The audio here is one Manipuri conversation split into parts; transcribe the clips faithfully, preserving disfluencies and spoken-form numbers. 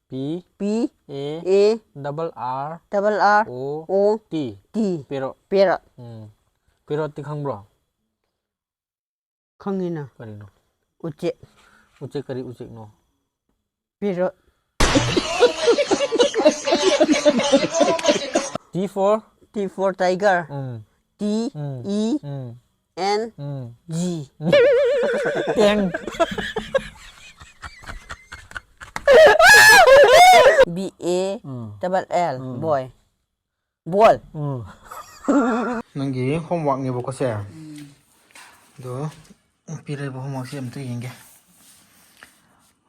P P A A double R double R O O T. T. Parrot. Parrot. ꯎꯝ꯫ Parrotꯇꯤ ꯈꯪꯕ꯭ꯔꯣ? ꯈꯪꯉꯤꯅ꯫ ꯀꯔꯤꯅꯣ? ꯎꯆꯦꯛ꯫ ꯎꯆꯦꯛ ꯀꯔꯤ ꯎꯆꯦꯛꯅꯣ? Parrot. T for T for tiger. Um T um E um N um G. Tank B A um double L. Um. Boy. Ball. ꯎꯝ ꯅꯪꯒꯤ homeworkꯅꯦꯕꯀꯣ ꯁꯦ꯫ ꯑꯗꯣ ꯄꯤꯔꯛꯏꯕ homeworkꯁꯦ ꯑꯝꯇ ꯌꯦꯡꯒꯦ꯫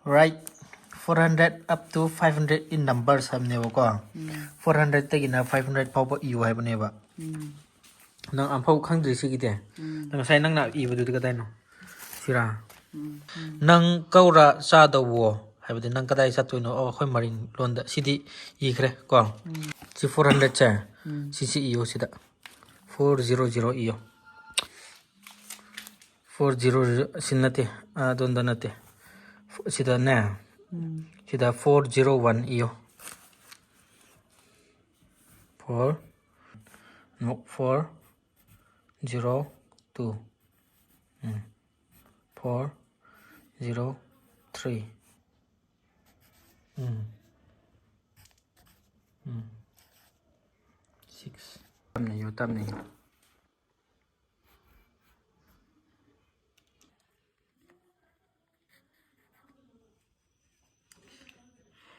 Write four hundred up to five hundred in numbers ꯍꯥꯏꯕꯅꯦꯕꯀꯣ꯫ Four hundredꯇꯒꯤꯅ five hundred ꯐꯥꯎꯕ ꯏꯌꯨ ꯍꯥꯏꯕꯅꯦꯕ꯫ ꯅꯪ ꯑꯝꯐꯥꯎ ꯈꯪꯗ꯭ꯔꯤ ꯁꯤꯒꯤꯗꯤ? ꯅꯪ ꯉꯁꯥꯏ ꯅꯪꯅ ꯏꯕꯗꯨꯗꯤ ꯀꯗꯥꯏꯅꯣ? ꯁꯤꯔꯥ? ꯅꯪ ꯀꯧꯔ ꯆꯥꯗꯧꯋꯣ ꯍꯥꯏꯕꯗꯤ ꯅꯪ ꯀꯗꯥꯏ ꯆꯠꯇꯣꯏꯅꯣ? ꯑꯣ, ꯑꯩꯈꯣꯏ ꯃꯔꯤꯡ ꯂꯣꯟꯗ꯫ ꯁꯤꯗꯤ ꯏꯈ꯭ꯔꯦ ꯀꯣ꯫ ꯁꯤ four hundredꯁꯦ ꯁꯤꯁꯤ ꯏꯌꯣ ꯁꯤꯗ꯫ Four zero zero ꯏꯌꯣ꯫ Four zero zero ꯁꯤ ꯅꯠꯇꯦ, ꯑꯗꯣꯝꯗ ꯅꯠꯇꯦ꯫ ꯁꯤꯗꯅꯦ, ꯁꯤꯗ four zero one ꯏꯌꯣ꯫ Four, ꯑꯃꯨꯛ four zero two, ꯎꯝ, four zero three, ꯎꯝ, ꯎꯝ, six꯫ ꯇꯞꯅ ꯏꯌꯨ, ꯇꯞꯅ ꯏꯌꯨ꯫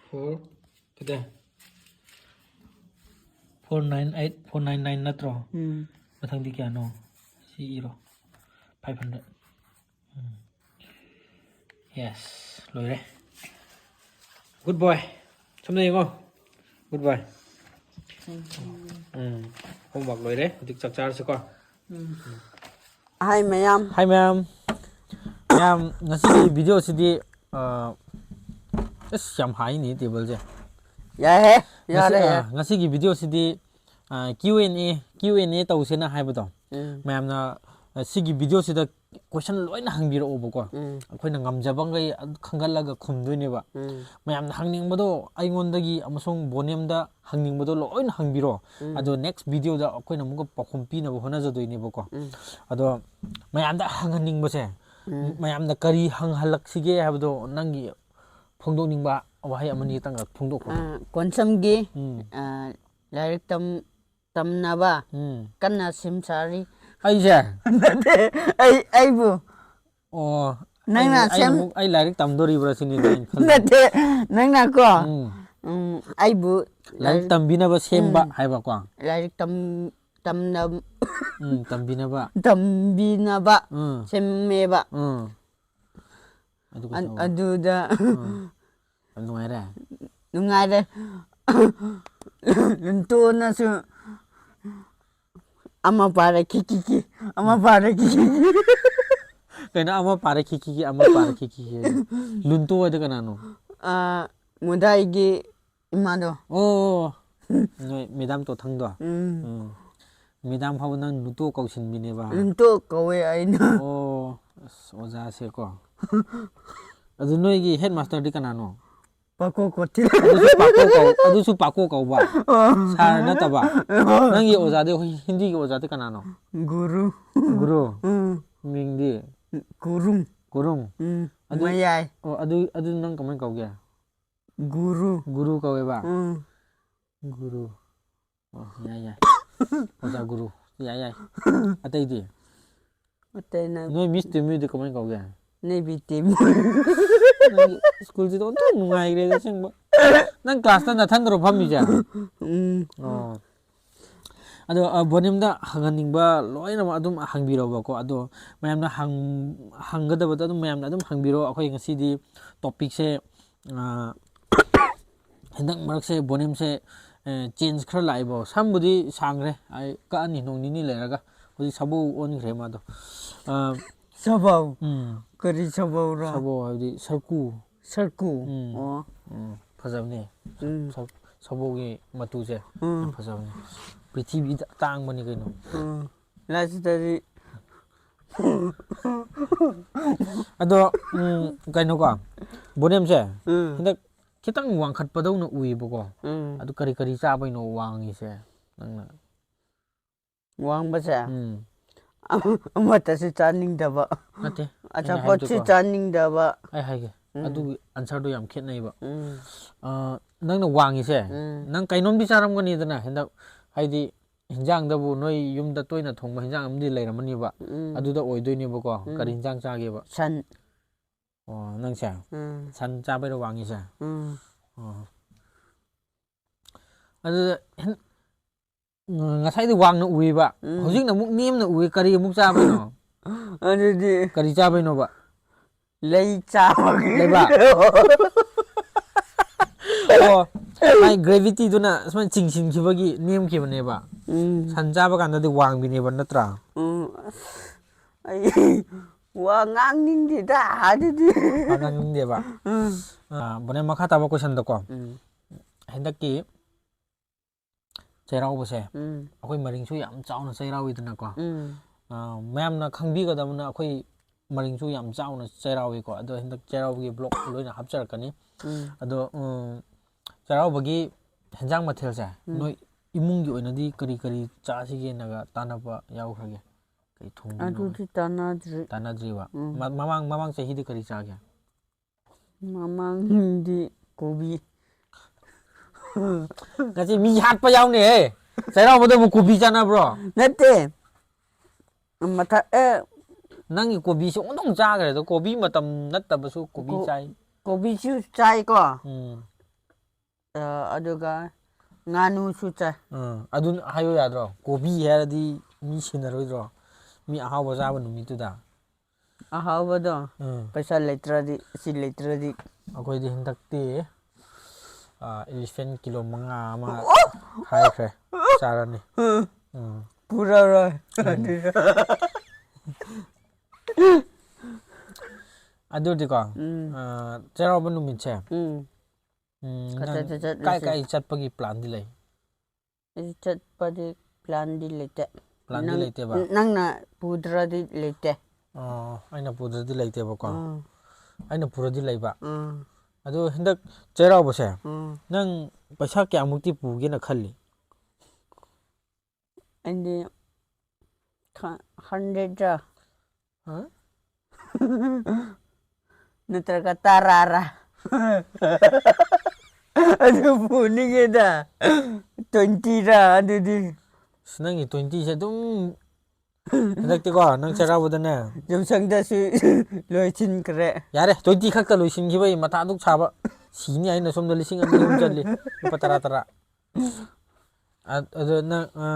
Four, ꯀꯗꯥꯏ? Four nine eight, four nine nine ꯅꯠꯇ꯭ꯔꯣ? ꯎꯝ. ꯃꯊꯪꯗꯤ ꯀꯌꯥꯅꯣ? ꯁꯤ ꯏꯔꯣ꯫ Five hundred꯫ ꯎꯝ꯫ Yes, ꯂꯣꯏꯔꯦ꯫ Good boy꯫ ꯁꯣꯝꯗ ꯌꯦꯡꯉꯣ꯫ Good boy꯫ ꯎꯝ꯫ Homework ꯂꯣꯏꯔꯦ꯫ ꯍꯧꯖꯤꯛ ꯆꯥꯛ ꯆꯥꯔꯁꯤꯀꯣ꯫ Hi ꯃꯌꯥꯝ꯫ Hi ꯃꯌꯥꯝ꯫ ꯃꯌꯥꯝ, ꯉꯁꯤꯒꯤ videoꯁꯤꯗꯤ, ꯑ, ꯑꯁ, ꯌꯥꯝ ꯍꯥꯏꯅꯦ tableꯁꯦ꯫ ꯌꯥꯏꯍꯦ꯫ ꯉꯁꯤ-, ꯌꯥꯔꯦ꯫ ꯑ, ꯉꯁꯤꯒꯤ videoꯁꯤꯗꯤ, ꯑ, Q and A, Q and A ꯇꯧꯁꯦꯅ ꯍꯥꯏꯕꯗꯣ꯫ ꯎꯝ. ꯃꯌꯥꯝꯅ, ꯑ, ꯁꯤꯒꯤ videoꯁꯤꯗ ꯀꯣꯏꯁꯟ ꯂꯣꯏꯅ ꯍꯪꯕꯤꯔꯛꯑꯣꯕꯀꯣ꯫ ꯎꯝ ꯑꯩꯈꯣꯏꯅ ꯉꯝꯖꯕꯈꯩ ꯑꯗꯨ ꯈꯟꯒꯠꯂꯒ ꯈꯨꯝꯗꯣꯏꯅꯦꯕ꯫ ꯎꯝ ꯃꯌꯥꯝꯅ ꯍꯪꯅꯤꯡꯕꯗꯣ ꯑꯩꯉꯣꯟꯗꯒꯤ ꯑꯃꯁꯨꯡ ꯕꯣꯅꯦꯝꯗ ꯍꯪꯅꯤꯡꯕꯗꯣ ꯂꯣꯏꯅ ꯍꯪꯕꯤꯔꯣ꯫ ꯎꯝ ꯑꯗꯣ ꯅꯦꯛꯁ ꯚꯤꯗꯤꯑꯣꯗ ꯑꯩꯈꯣꯏꯅ ꯑꯃꯨꯛꯀ ꯄꯥꯎꯈꯨꯝ ꯄꯤꯅꯕ ꯍꯣꯠꯅꯖꯗꯣꯏꯅꯦꯕꯀꯣ꯫ ꯎꯝ ꯑꯗꯣ ꯃꯌꯥꯝꯗ ꯍꯪꯍꯟꯅꯤꯡꯕꯁꯦ, ꯎꯝ ꯃꯌꯥꯝꯅ ꯀꯔꯤ ꯍꯪꯍꯜꯂꯛꯁꯤꯒꯦ ꯍꯥꯏꯕꯗꯣ ꯅꯪꯒꯤ ꯐꯣꯡꯗꯣꯛꯅꯤꯡꯕ ꯋꯥꯍꯩ ꯑꯃꯅꯤ ꯈꯛꯇꯪ ꯐꯣꯡꯗꯣꯛꯈ꯭ꯔꯣ꯫ ꯑ, ꯀꯣꯟꯁꯝꯒꯤ ꯎꯝ ꯑ, ꯂꯥꯏꯔꯤꯛ ꯇꯝ ꯇꯝꯅꯕ ꯎꯝ ꯀꯟꯅ ꯁꯦꯝ ꯁꯥꯔꯤ꯫ ꯑꯩꯁꯦ ꯅꯠꯇꯦ, ꯑꯩ ꯑꯩꯕꯨ ꯑꯣ ꯅꯪꯅ ꯑꯩ- ꯑꯩ ꯁꯦꯝ- ꯑꯃꯨꯛ ꯑꯩ ꯂꯥꯏꯔꯤꯛ ꯇꯝꯗꯣꯔꯤꯕ꯭ꯔꯥ ꯁꯤꯅꯤꯗ ꯑꯩꯅ ꯈꯜꯂꯤꯁꯦ꯫ ꯅꯠꯇꯦ, ꯅꯪꯅꯀꯣ ꯎꯝ ꯎꯝ, ꯑꯩꯕꯨ ꯂꯥꯏꯔꯤꯛ ꯇꯝꯕꯤꯅꯕ ꯁꯦꯝꯕ ꯎꯝ. ꯍꯥꯏꯕꯀꯣ꯫ ꯂꯥꯏꯔꯤꯛ ꯇꯝ ꯇꯝꯅ ꯎꯝ ꯇꯝꯕꯤꯅꯕ꯫ ꯇꯝꯕꯤꯅꯕ ꯎꯝ ꯁꯦꯝꯃꯦꯕ꯫ ꯎꯝ ꯑꯗꯨꯒ ꯑ- ꯇꯧ- ꯑꯗꯨꯗ ꯎꯝ. ꯌꯥꯝ ꯅꯨꯡꯉꯥꯏꯔꯦ꯫ ꯅꯨꯡꯉꯥꯏꯔꯦ꯫ ꯂꯨꯟꯇꯣꯅꯁꯨ ꯑꯃ ꯄꯥꯔꯦ ꯈꯤꯈꯤꯈꯤ, ꯑꯃ ꯄꯥꯔꯦ ꯈꯤꯈꯤꯈꯤ꯫ ꯀꯩꯅꯣ ꯑꯃ ꯄꯥꯔꯦ ꯈꯤꯈꯤꯈꯤ, ꯑꯃ ꯄꯥꯔꯦ ꯈꯤꯈꯤꯈꯤ ꯍꯥꯏꯗꯤ? ꯂꯨꯟꯇꯣ ꯍꯥꯏꯗꯤ ꯀꯅꯥꯅꯣ? ꯑ, ꯃꯨꯗꯥꯏꯒꯤ ꯏꯃꯥꯗꯣ꯫ ꯑꯣ ꯅꯣꯏ ꯃꯦꯗꯥꯝ ꯇꯣꯊꯪꯗꯣ꯫ ꯎꯝ. ꯎꯝ. ꯃꯦꯗꯥꯝ ꯐꯥꯎꯕ ꯅꯪ ꯂꯨꯟꯇꯣ ꯀꯧꯁꯤꯟꯕꯤꯅꯦꯕ꯫ ꯂꯨꯟꯇꯣ ꯀꯧꯋꯦ ꯑꯩꯅ꯫ ꯑꯣ ꯑꯁ ꯑꯣꯖꯥꯁꯦꯀꯣ꯫ ꯑꯗꯨ ꯅꯣꯏꯒꯤ ꯍꯦꯠ ꯃꯥꯁꯇꯔꯗꯤ ꯀꯅꯥꯅꯣ? ꯄꯥꯀꯣ ꯀꯣꯊꯤꯜ꯫ ꯑꯗꯨꯁꯨ ꯄꯥꯀꯣ ꯀꯧ ꯑꯗꯨꯁꯨ ꯄꯥꯀꯣ ꯀꯧꯕ꯫ ꯑꯣ. ꯁꯥꯔ ꯅꯠꯇꯕ꯫ ꯑꯣ. ꯅꯪꯒꯤ ꯑꯣꯖꯥꯗꯤ ꯍꯤ- ꯍꯤꯟꯗꯤꯒꯤ ꯑꯣꯖꯥꯗꯤ ꯀꯅꯥꯅꯣ? ꯒꯨꯔꯨ꯫ ꯒꯨꯔꯨ꯫ ꯎꯝ. ꯃꯤꯡꯗꯤ? ꯀꯨꯔꯨꯡ꯫ ꯀꯨꯔꯨꯡ꯫ ꯎꯝ. ꯑꯗꯨ- ꯃꯌꯥꯏ꯫ ꯑꯣ ꯑꯗꯨ ꯑꯗꯨ ꯅꯪ ꯀꯃꯥꯏꯅ ꯀꯧꯒꯦ? ꯒꯨꯔꯨ꯫ ꯒꯨꯔꯨ ꯀꯧꯋꯦꯕ꯫ ꯎꯝ. ꯒꯨꯔꯨ꯫ ꯑꯣ ꯌꯥꯏ ꯌꯥꯏ꯫ ꯑꯣꯖꯥ ꯒꯨꯔꯨ꯫ ꯌꯥꯏ ꯌꯥꯏ꯫ ꯑꯇꯩꯗꯤ? ꯑꯇꯩꯅ ꯅꯣꯏ ꯃꯤꯁ ꯇꯤꯝꯃꯤꯗꯤ ꯀꯃꯥꯏꯅ ꯀꯧꯒꯦ? Navy team. ꯅꯪꯒꯤ ꯁ꯭ꯀꯨꯜꯁꯤꯗ ꯑꯣꯟꯊꯣꯛ ꯅꯨꯡꯉꯥꯏꯈ꯭ꯔꯦꯗ ꯑꯁꯦꯡꯕ꯫ ꯅꯪ ꯀ꯭ꯂꯥꯁꯇ ꯅꯊꯟꯗꯔꯣ ꯐꯝꯃꯤꯁꯦ? ꯎꯝ. ꯑꯣ꯫ ꯑꯗꯣ ꯑ, ꯕꯣꯅꯤꯝꯗ ꯍꯪꯍꯟꯅꯤꯡꯕ ꯂꯣꯏꯅꯃꯛ ꯑꯗꯨꯝ ꯍꯪꯕꯤꯔꯛꯑꯣꯕꯀꯣ꯫ ꯑꯗꯣ ꯃꯌꯥꯝꯅ ꯍꯪ- ꯍꯪꯒꯗꯕꯗꯣ ꯑꯗꯨꯝ ꯃꯌꯥꯝꯅ ꯑꯗꯨꯝ ꯍꯪꯕꯤꯔꯣ꯫ ꯑꯩꯈꯣꯏ ꯉꯁꯤꯗꯤ ꯇꯣꯄꯤꯛꯁꯦ, ꯑ, ꯍꯟꯗꯛ ꯃꯔꯛꯁꯦ ꯕꯣꯅꯤꯝꯁꯦ, ꯑ, ꯆꯦꯟꯖ ꯈꯔ ꯂꯥꯛꯏꯕꯣ꯫ ꯁꯝꯕꯨꯗꯤ ꯁꯥꯡꯈ꯭ꯔꯦ꯫ ꯑꯩ ꯀꯛꯑꯅꯤ ꯅꯣꯡ ꯅꯤꯅꯤ ꯂꯩꯔꯒ꯫ ꯍꯧꯖꯤꯛ ꯁꯥꯕꯧ ꯑꯣꯟꯈ꯭ꯔꯦ ꯃꯥꯗꯣ꯫ ꯑ, ꯁꯥꯕꯧ? ꯎꯝ. ꯀꯔꯤ ꯁꯥꯕꯧꯔꯣ? ꯁꯥꯕꯧ ꯍꯥꯏꯕꯗꯤ ꯁꯔꯀꯨ꯫ ꯁꯔꯀꯨ? ꯎꯝ. ꯑꯣ. ꯎꯝ. ꯐꯖꯕꯅꯦ꯫ ꯎꯝ. ꯁ- ꯁꯥꯕꯧꯒꯤ ꯃꯇꯨꯁꯦ ꯎꯝ. ꯌꯥꯝ ꯐꯖꯕꯅꯦ꯫ ꯄ꯭ꯔꯤꯊꯤꯕꯤꯗ ꯑꯇꯥꯡꯕꯅꯤ ꯀꯩꯅꯣ꯫ ꯎꯝ. ꯂꯥꯏꯁꯤꯗꯗꯤ ꯑꯗꯣ ꯎꯝ, ꯀꯩꯅꯣꯀꯣ, ꯕꯣꯅꯦꯝꯁꯦ ꯎꯝ ꯍꯟꯗꯛ ꯈꯤꯇꯪ ꯋꯥꯡꯈꯠꯄꯗꯧꯅ ꯎꯏꯕꯀꯣ. ꯎꯝ ꯑꯗꯨ ꯀꯔꯤ ꯀꯔꯤ ꯆꯥꯕꯩꯅꯣ ꯋꯥꯡꯉꯤꯁꯦ? ꯅꯪꯅ ꯋꯥꯡꯕꯁꯦ ꯎꯝ ꯑꯃꯠꯇꯁꯨ ꯆꯥꯅꯤꯡꯗꯕ, ꯅꯠꯇꯦ, ꯑꯩꯅ ꯑꯆꯥꯄꯣꯠꯁꯨ ꯍꯥꯏꯕꯗꯤꯀꯣ, ꯆꯥꯅꯤꯡꯗꯕ. ꯑꯩ ꯍꯥꯏꯒꯦ, ꯎꯝ. ꯑꯗꯨꯒꯤ ꯑꯟꯁꯔꯗꯣ ꯌꯥꯝ ꯈꯦꯠꯅꯩꯕ. ꯎꯝ ꯑ, ꯅꯪꯅ ꯋꯥꯡꯉꯤꯁꯦ, ꯎꯝ ꯅꯪ ꯀꯩꯅꯣꯝꯗꯤ ꯆꯥꯔꯝꯒꯅꯤꯗꯅ ꯍꯟꯗꯛ, ꯍꯥꯏꯗꯤ ꯍꯤꯟꯖꯥꯡꯗꯕꯨ ꯅꯣꯏ ꯌꯨꯝꯗ ꯇꯣꯏꯅ ꯊꯣꯡꯕ ꯍꯤꯟꯖꯥꯡ ꯑꯃꯗꯤ ꯂꯩꯔꯝꯃꯅꯤꯕ. ꯎꯝ ꯑꯗꯨꯗ ꯑꯣꯏꯗꯣꯏꯅꯦꯕꯀꯣ. ꯎꯝ. ꯀꯔꯤ ꯍꯤꯟꯖꯥꯡ ꯆꯥꯒꯦꯕ? ꯁꯟ. ꯑꯣ, ꯅꯪꯁꯦ ꯎꯝ ꯁꯟ ꯆꯥꯕꯩꯔꯣ ꯋꯥꯡꯉꯤꯁꯦ? ꯎꯝ ꯑꯣ, ꯑꯗꯨꯗ ꯍꯦꯟ-, ꯎꯝ, ꯉꯁꯥꯏꯗꯤ ꯋꯥꯡꯅ ꯎꯏꯕ, ꯎꯝ. ꯍꯧꯖꯤꯛꯅ ꯑꯃꯨꯛ ꯅꯦꯝꯅ ꯎꯏ. ꯀꯔꯤ ꯑꯃꯨꯛ ꯆꯥꯕꯩꯅꯣ? ꯑꯗꯨꯗꯤ ꯀꯔꯤ ꯆꯥꯕꯩꯅꯣꯕ? ꯂꯩ ꯆꯥꯕꯒꯤ. ꯂꯩꯕꯥꯛ? ꯑꯣ, ꯃꯥꯏ ꯒ꯭ꯔꯦꯚꯤꯇꯤꯗꯨꯅ ꯁꯨꯃꯥꯏꯅ ꯆꯤꯡꯁꯤꯟꯈꯤꯕꯒꯤ ꯅꯦꯝꯈꯤꯕꯅꯦꯕ. ꯎꯝ ꯁꯟ ꯆꯥꯕ ꯀꯥꯟꯗꯗꯤ ꯋꯥꯡꯕꯤꯅꯦꯕ, ꯅꯠꯇ꯭ꯔꯥ? ꯎꯝ ꯑꯁ, ꯑꯩ ꯋꯥ ꯉꯥꯡꯅꯤꯡꯗꯦꯗ ꯑꯗꯨꯗꯤ. ꯋꯥ ꯉꯥꯡꯅꯤꯡꯗꯦꯕ. ꯎꯝ ꯑ, ꯕꯣꯅꯦ, ꯃꯈꯥ ꯇꯥꯕ ꯀꯣꯏꯁꯟꯗꯀꯣ, ꯎꯝ ꯍꯟꯗꯛꯀꯤ ꯆꯩꯔꯥꯎꯕꯁꯦ ꯎꯝ ꯑꯩꯈꯣꯏ ꯃꯔꯤꯡꯁꯨ ꯌꯥꯝ ꯆꯥꯎꯅ ꯆꯩꯔꯥꯎꯋꯤꯗꯅꯀꯣ. ꯎꯝ ꯑ, ꯃꯌꯥꯝꯅ ꯈꯪꯕꯤꯒꯗꯕꯅ, ꯑꯩꯈꯣꯏ ꯃꯔꯤꯡꯁꯨ ꯌꯥꯝ ꯆꯥꯎꯅ ꯆꯩꯔꯥꯎꯋꯤꯀꯣ. ꯑꯗꯣ ꯍꯟꯗꯛ ꯆꯩꯔꯥꯎꯕꯒꯤ ꯕ꯭ꯂꯣꯛ ꯂꯣꯏꯅ ꯍꯥꯞꯆꯔꯛꯀꯅꯤ. ꯎꯝ ꯑꯗꯣ ꯎꯝ, ꯆꯩꯔꯥꯎꯕꯒꯤ ꯍꯦꯟꯖꯥꯡ ꯃꯊꯦꯜꯁꯦ ꯎꯝ. ꯅꯣꯏ ꯏꯃꯨꯡꯒꯤ ꯑꯣꯏꯅꯗꯤ ꯀꯔꯤ ꯀꯔꯤ ꯆꯥꯁꯤꯒꯦꯅꯒ ꯇꯥꯟꯅꯕ ꯌꯥꯎꯈ꯭ꯔꯒꯦ? ꯀꯩ ꯊꯣꯡꯗꯣꯏꯅꯣ? ꯑꯗꯨꯗꯤ ꯇꯥꯟꯅꯗ꯭ꯔꯤ. ꯇꯥꯟꯅꯗ꯭ꯔꯤꯕ. ꯎꯝ. ꯃ-, ꯃꯃꯥꯡ ꯃꯃꯥꯡ ꯆꯍꯤꯗꯤ ꯀꯔꯤ ꯆꯥꯒꯦ? ꯃꯃꯥꯡꯗꯤ ꯀꯣꯕꯤ. ꯉꯁꯤ ꯃꯤ ꯍꯥꯠꯄ ꯌꯥꯎꯅꯦꯍꯦ. ꯆꯩꯔꯥꯎꯕꯗꯕꯨ ꯀꯣꯕꯤ ꯆꯥꯅꯕ꯭ꯔꯣ? ꯅꯠꯇꯦ. ꯃꯊꯛ ꯑꯦ ꯅꯪꯒꯤ ꯀꯣꯕꯤꯁꯦ ꯑꯃꯨꯛꯇꯪ ꯆꯥꯈ꯭ꯔꯦꯗ, ꯀꯣꯕꯤ ꯃꯇꯝ ꯅꯠꯇꯕꯁꯨ ꯀꯣꯕꯤ ꯀꯣ- ꯆꯥꯏ. ꯀꯣꯕꯤꯁꯨ ꯆꯥꯏꯀꯣ. ꯎꯝ. ꯑ, ꯑꯗꯨꯒ ꯉꯥꯅꯨꯁꯨ ꯆꯥꯏ. ꯎꯝ. ꯑꯗꯨ ꯍꯥꯏꯌꯨ ꯌꯥꯗ꯭ꯔꯣ? ꯀꯣꯕꯤ ꯍꯥꯏꯔꯗꯤ ꯃꯤ ꯁꯤꯟꯅꯔꯣꯏꯗ꯭ꯔꯣ? ꯃꯤ ꯑꯍꯥꯎꯕ ꯆꯥꯕ ꯅꯨꯃꯤꯠꯇꯨꯗ. ꯑꯍꯥꯎꯕꯗꯣ ꯎꯝ. ꯄꯩꯁꯥ ꯂꯩꯇ꯭ꯔꯗꯤ, ꯁꯤ ꯂꯩꯇ꯭ꯔꯗꯤ. ꯑꯩꯈꯣꯏꯗꯤ ꯍꯟꯗꯛꯇꯤ ꯏꯂꯤꯐꯦꯟ ꯀꯤꯂꯣ ꯃꯉꯥ ꯑꯃ ꯍꯥꯏꯈ꯭ꯔꯦ, ꯆꯥꯔꯅꯤ. ꯎꯝ, ꯎꯝ. ꯄꯨꯔꯔꯣꯏ. ꯎꯝ. ꯑꯗꯨꯗꯤꯀꯣ, ꯎꯝ. ꯑ, ꯆꯩꯔꯥꯎꯕ ꯅꯨꯃꯤꯠꯁꯦ, ꯎꯝ. ꯎꯝ, ꯈꯖꯠ ꯅꯪ ꯈꯖꯠ ꯀꯥꯏ ꯂꯣꯏꯁꯤꯜ- ꯀꯥꯏ ꯆꯠꯄꯒꯤ ꯄ꯭ꯂꯥꯟꯗꯤ ꯂꯩ? ꯑꯩ ꯆꯠꯄꯗꯤ ꯄ꯭ꯂꯥꯟꯗꯤ ꯂꯩꯇꯦ. ꯄ꯭ꯂꯥꯟꯗꯤ ꯅꯪ- ꯂꯩꯇꯦꯕ? ꯅꯪꯅ ꯄꯨꯗ꯭ꯔꯗꯤ ꯂꯩꯇꯦ꯫ ꯑꯣ, ꯑꯩꯅ ꯄꯨꯗ꯭ꯔꯗꯤ ꯂꯩꯇꯦꯕꯀꯣ꯫ ꯎꯝ, ꯑꯩꯅ ꯄꯨꯔꯗꯤ ꯂꯩꯕ꯫ ꯎꯝ, ꯑꯗꯣ ꯍꯟꯗꯛ ꯆꯩꯔꯥꯎꯕꯁꯦ, ꯎꯝ. ꯅꯪ ꯄꯩꯁꯥ ꯀꯌꯥꯃꯨꯛꯇꯤ ꯄꯨꯒꯦꯅ ꯈꯜꯂꯤ? ꯑꯩꯗꯤ ꯈ- ꯍꯟꯗ꯭ꯔꯦꯠꯔ ꯍꯥ? ꯅꯠꯇ꯭ꯔꯒ ꯇꯔꯥꯔ? ꯑꯗꯨ ꯄꯨꯅꯤꯡꯉꯦꯗ꯫ ꯇ꯭ꯋꯦꯟꯇꯤꯔ ꯑꯗꯨꯗꯤ? ꯑꯁ, ꯅꯪꯒꯤ ꯇ꯭ꯋꯦꯟꯇꯤꯁꯦ ꯑꯗꯨꯝ ꯍꯟꯗꯛꯇꯤꯀꯣ, ꯅꯪ ꯆꯩꯔꯥꯎꯕꯗꯅꯦ, ꯌꯥꯎꯁꯪꯗꯁꯨ ꯂꯣꯏꯁꯤꯟꯈ꯭ꯔꯦ꯫ ꯌꯥꯔꯦ, ꯇ꯭ꯋꯦꯟꯇꯤ ꯈꯛꯇ ꯂꯣꯏꯁꯤꯟꯈꯤꯕ ꯑꯩ ꯃꯊꯥ ꯑꯗꯨꯛ ꯁꯥꯕ꯫ ꯁꯤꯅꯤ ꯍꯥꯏꯅ ꯁꯣꯝꯗ ꯂꯤꯁꯤꯡ ꯑꯅꯤ ꯑꯍꯨꯝ ꯆꯠꯂꯤ꯫ ꯂꯨꯄꯥ ꯇꯔꯥ ꯇꯔꯥ꯫ ꯑ- ꯑꯗꯣ ꯅꯪ ꯑ,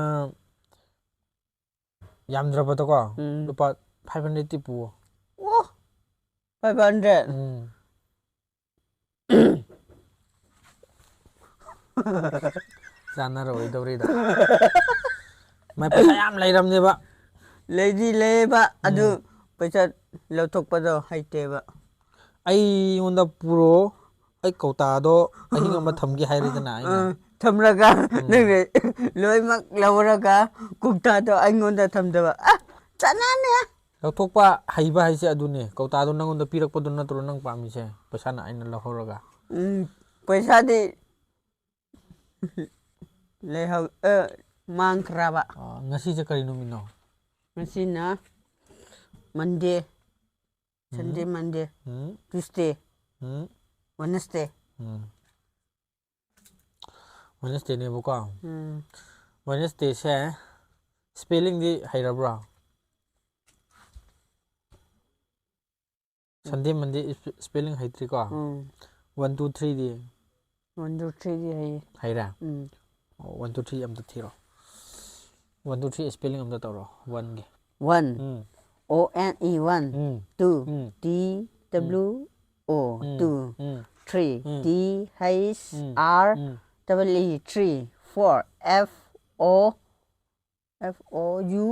ꯌꯥꯝꯗ꯭ꯔꯕꯗꯀꯣ ꯎꯝ. ꯂꯨꯄꯥ ꯐꯥꯏꯚ ꯍꯟꯗ꯭ꯔꯦꯠꯇꯤ ꯄꯨꯑꯣ꯫ ꯑꯣ, ꯐꯥꯏꯚ ꯍꯟꯗ꯭ꯔꯦꯠ? ꯎꯝ. ꯆꯥꯟꯅꯔꯣꯏꯗꯧꯔꯤꯗ꯫ ꯃꯥꯏ ꯄꯩꯁꯥ ꯌꯥꯝ ꯂꯩꯔꯝꯅꯦꯕ꯫ ꯂꯩꯗꯤ ꯂꯩꯌꯦꯕ, ꯑꯗꯨ ꯄꯩꯁꯥ ꯂꯧꯊꯣꯛꯄꯗꯣ ꯍꯩꯇꯦꯕ꯫ ꯑꯩꯉꯣꯟꯗ ꯄꯨꯔꯛꯑꯣ, ꯑꯩ ꯀꯧꯇꯥꯗꯣ ꯑꯍꯤꯡ ꯑꯃ ꯊꯝꯒꯦ ꯍꯥꯏꯔꯦꯗꯅ ꯑꯩꯅ꯫ ꯑ, ꯊꯝꯂꯒ ꯅꯪꯅ ꯂꯣꯏꯅꯃꯛ ꯂꯧꯔꯒ ꯀꯧꯇꯥꯗꯣ ꯑꯩꯉꯣꯟꯗ ꯊꯝꯗꯕ꯫ ꯑ, ꯆꯠꯅꯅꯦ꯫ ꯂꯧꯊꯣꯛꯄ ꯍꯩꯕ ꯍꯥꯏꯁꯦ ꯑꯗꯨꯅꯦ꯫ ꯀꯧꯇꯥꯗꯣ ꯅꯪꯉꯣꯟꯗ ꯄꯤꯔꯛꯄꯗꯣ ꯅꯠꯇ꯭ꯔꯣ ꯅꯪ ꯄꯥꯝꯃꯤꯁꯦ? ꯄꯩꯁꯥꯅ ꯑꯩꯅ ꯂꯧꯍꯧꯔꯒ꯫ ꯎꯝ, ꯄꯩꯁꯥꯗꯤ ꯂꯩꯍꯧ ꯑ, ꯃꯥꯡꯈ꯭ꯔꯕ꯫ ꯑ, ꯉꯁꯤꯁꯦ ꯀꯔꯤ ꯅꯨꯃꯤꯠꯅꯣ? ꯉꯁꯤꯅ ꯃꯟꯗꯦ, ꯁꯟꯗꯦ, ꯃꯟꯗꯦ, ꯎꯝ, ꯇ꯭ꯌꯨꯁꯗꯦ, ꯎꯝ, ꯋꯦꯅꯁꯗꯦ꯫ ꯎꯝ. ꯋꯦꯅꯁꯗꯦꯅꯦꯕꯀꯣ꯫ ꯎꯝ. ꯋꯦꯅꯁꯗꯦꯁꯦ ꯁ꯭ꯄꯦꯂꯤꯡꯗꯤ ꯍꯩꯔꯕ꯭ꯔꯣ? ꯁꯟꯗꯦ, ꯃꯟꯗꯦ ꯁ꯭ꯄꯦꯂꯤꯡ ꯍꯩꯇ꯭ꯔꯤꯀꯣ? ꯎꯝ. ꯋꯥꯟ ꯇꯨ ꯊ꯭ꯔꯤꯗꯤ ꯋꯥꯟ ꯇꯨ ꯊ꯭ꯔꯤꯗꯤ ꯍꯩꯌꯦ꯫ ꯍꯩꯔꯦ? ꯎꯝ. ꯑꯣ, ꯋꯥꯟ ꯇꯨ ꯊ꯭ꯔꯤ ꯑꯝꯇ ꯊꯤꯔꯣ꯫ ꯋꯥꯟ ꯇꯨ ꯊ꯭ꯔꯤ ꯁ꯭ꯄꯦꯂꯤꯡ ꯑꯝꯇ ꯇꯧꯔꯣ, ꯋꯥꯟꯒꯤ꯫ One, um. O N E one, um. Two, um. T W O, um. Two, um. Three, um. T H um. R um. Double E, three, four, F O, F O U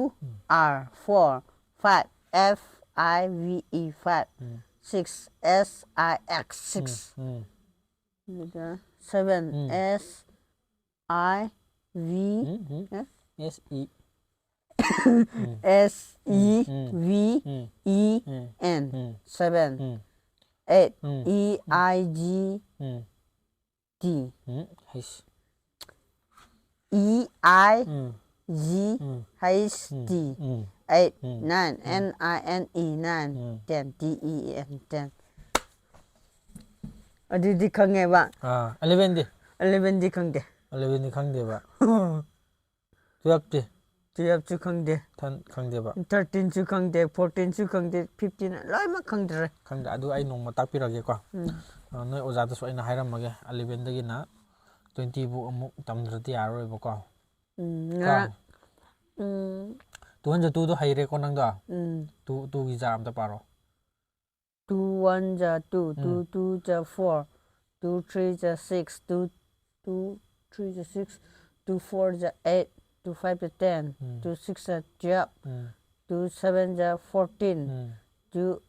R, four, five, F I V E, five, um. Six, S I X, six, um. ꯑꯗꯨꯒ seven, um. S I V, um. Um. ꯑꯦ? S E. Um, S E V um, E um, N um, seven. Um, Eight. Um, E I G um, T. Um, H. E I um, G um, H um, T. Um, Eight, um, nine, um, N I N E, nine. Um, Ten, T E N, ten. ꯑꯗꯨꯗꯤ ꯈꯪꯉꯦꯕ꯫ ꯑꯥ, elevenꯗꯤ? Elevenꯗꯤ ꯈꯪꯗꯦ꯫ Elevenꯗꯤ ꯈꯪꯗꯦꯕ. Twelveꯇꯤ? Twelveꯁꯨ ꯈꯪꯗꯦ꯫ Ten ꯈꯪꯗꯦꯕ. Thirteenꯁꯨ ꯈꯪꯗꯦ, fourteenꯁꯨ ꯈꯪꯗꯦ, fifteen ꯂꯣꯏꯅꯃꯛ ꯈꯪꯗ꯭ꯔꯦ꯫ ꯈꯪꯗꯦ, ꯑꯗꯨ ꯑꯩ ꯅꯣꯡꯃ ꯇꯥꯛꯄꯤꯔꯒꯦꯀꯣ. ꯎꯝ. ꯑ, ꯅꯣꯏ ꯑꯣꯖꯥꯗꯁꯨ ꯑꯩꯅ ꯍꯥꯏꯔꯝꯃꯒꯦ, elevenꯗꯒꯤꯅ twenty ꯐꯥꯎ ꯑꯃꯨꯛ ꯇꯝꯗ꯭ꯔꯗꯤ ꯌꯥꯔꯔꯣꯏꯕꯀꯣ. ꯎꯝ, ꯉꯔꯥꯡ, ꯎꯝ, Two ꯍꯟꯗ꯭ꯔꯦꯠ twoꯗꯣ ꯍꯩꯔꯦꯀꯣ ꯅꯪꯗꯣ? ꯎꯝ. Two, twoꯒꯤ ꯖꯥꯔ ꯑꯝꯇ ꯄꯥꯔꯣ. Two one ꯖꯥ two, two ꯎꯝ. two ꯖꯥ four, two three ꯖꯥ six, two, two three ꯖꯥ six, two four ꯖꯥ eight, two five ꯖꯥ ten, ꯎꯝ. Two six ꯖꯥ twelve, ꯎꯝ. Two seven ꯖꯥ fourteen, ꯎꯝ. Two,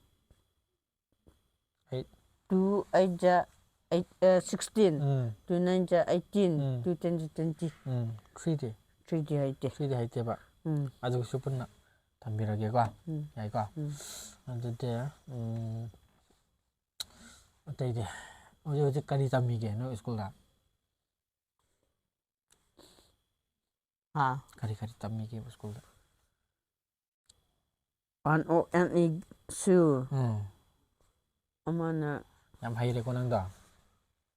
Eight. Two eight ꯖꯥ eight, ꯑ, sixteen, ꯎꯝ. Two nine ꯖꯥ eighteen, ꯎꯝ. Two ten ꯖꯥ twenty. ꯎꯝ. Threeꯗꯤ? Threeꯗꯤ ꯍꯩꯇꯦ. Threeꯗꯤ ꯍꯩꯇꯦꯕ. ꯎꯝ. ꯑꯗꯨꯒꯤꯁꯨ ꯄꯨꯟꯅ ꯊꯝꯕꯤꯔꯒꯦꯀꯣ. ꯎꯝ. ꯌꯥꯏꯀꯣ? ꯎꯝ. ꯑꯗꯨꯗꯤ, ꯎꯝ, ꯑꯇꯩꯗꯤ? ꯍꯧꯖꯤꯛ, ꯍꯧꯖꯤꯛ ꯀꯔꯤ ꯇꯝꯃꯤꯒꯦ ꯅꯣꯏ ꯁ꯭ꯀꯨꯜꯗ? ꯍꯥ? ꯀꯔꯤ, ꯀꯔꯤ ꯇꯝꯃꯤꯒꯦꯕ ꯁ꯭ꯀꯨꯜꯗ? One O N E ꯁꯨ꯫ ꯎꯝ. ꯑꯃꯅ ꯌꯥꯝ ꯍꯩꯔꯦꯀꯣ ꯅꯪꯗꯣ.